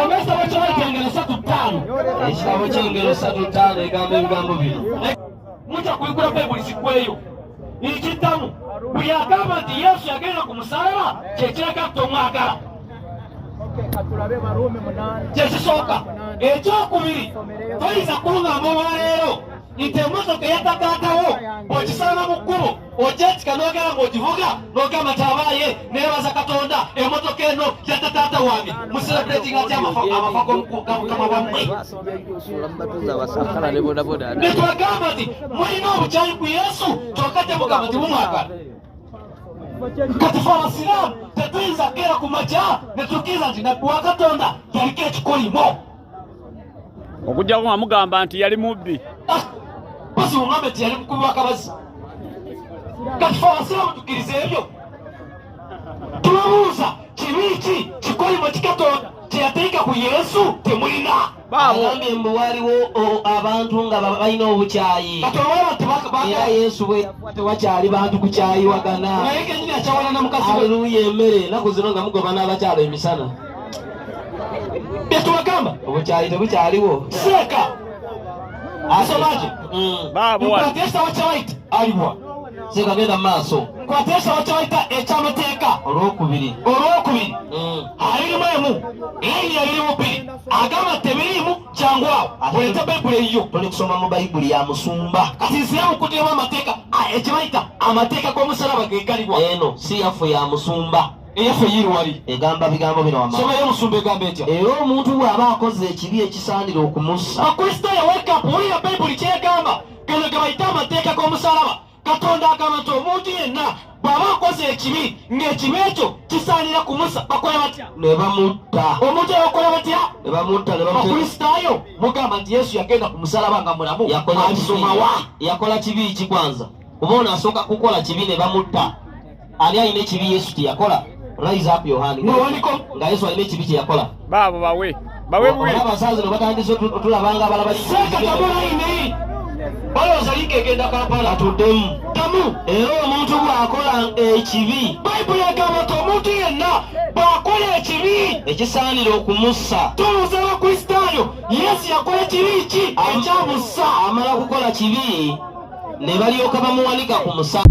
Soma ekitabo kya Engero 3:5. Ekitabo ky'Engero 3:5 egamba ebigambo bino. Mujja kubikula Bayibuli zigweyo. Nkiddamu, buli agamba nti Yesu yagenda ku musalaba kyekiraga nti tomwagala. Kyekisooka. Ekyokubiri, toyinza kungamba olwaleero nti emmotoka eyatataatawo bw'ogisanga mu kkubo ogyetika n'ogenda ng'ogivuga n'ogamba nti abaaye neebaza Katonda emmotoka eno yatta taata wange. Mucelebratinga atya amafa ga mukama wammwe? Ne twagamba nti mulina obukyayi ku Yesu kyokka temugamba nti mumwagala. Kati fe Abasiraamu tetuyinza kukeera ku makya ne tukkiriza nti nabbi wa Katonda yaliko ekikolimo. Okujjako nga mugamba nti yali mubbi. Basi mugambe nti yali mukubi wa kabazi. Kati fe Abasiraamu tukkiriza ebyo? Tubabuuza, kibi ki kikolimo ki Katonda kye yateeka ku Yesu temulina? Agambye mbu waliwo abantu nga balina obukyayi. Kati olwaba nti Era Yesu bwe yafa tewakyali bantu kukyayiwagana. Naye kenyini akyawana na mukazi we. Aleluya, emmere ennaku zino nga mugoba n'abakyala emisana. Bye tubagamba. Obukyayi tebukyaliwo. Seeka asoma ki? Baabo wano. Nkwata ekitabo kya White aliwa. Seeka genda mu maaso. Nkwata ekitabo kya White eky'amateeka. Olwokubiri. Olwokubiri. 21 layini 22 agamba tebiriimu kyangu awo oleete Bayibuli eyiyo. Tuli kusoma mu Bayibuli ya musumba. Kati nziramu kutiramu amateeka ekye bayita amateeka g'omusalaba ge galiwa. Eno si yaffe ya musumba. Eyaffe yiri wali. Egamba bigambo bino wama. Soma y'omusumba egamba etya? Era omuntu bw'aba akoze ekibi ekisaanira okumussa. Abakristaayo, wake up, wulira Bayibuli kyegamba. Gano ge bayita amateeka g'omusalaba. Katonda agamba nti omuntu yenna bw'aba akoze ekibi ng'ekibi ekyo kisaanira kumussa, bakola batya? Ne bamutta. Omuntu oyo bakola batya? Ne bamutta ne bamuteeka. Abakristaayo mugamba nti Yesu yagenda ku musalaba nga mulamu. Yakola Alisoma wa? Yakola kibi ki kwanza? Kuba ono asooka kukola kibi ne bamutta. Ani alina ekibi Yesu kye yakola? Raise up your hand. Muwaniko. Nga Yesu alina ekibi kye yakola. Baabo bawe bawe buwi. Olaba saa zino batandise otulabanga abalaba. Seeka tamulayini. Balowooza liiga egenda Kampala. Atuddemu. Tamu. Era omuntu bw'akola ekibi. Bayibuli egamba nti omuntu yenna bw'akola ekibi ekisaanira okumussa. Tubuuza Abakristaayo, Yesu yakola kibi ki ekyamussa? Amala kukola kibi ne balyoka bamuwanika ku musalaba.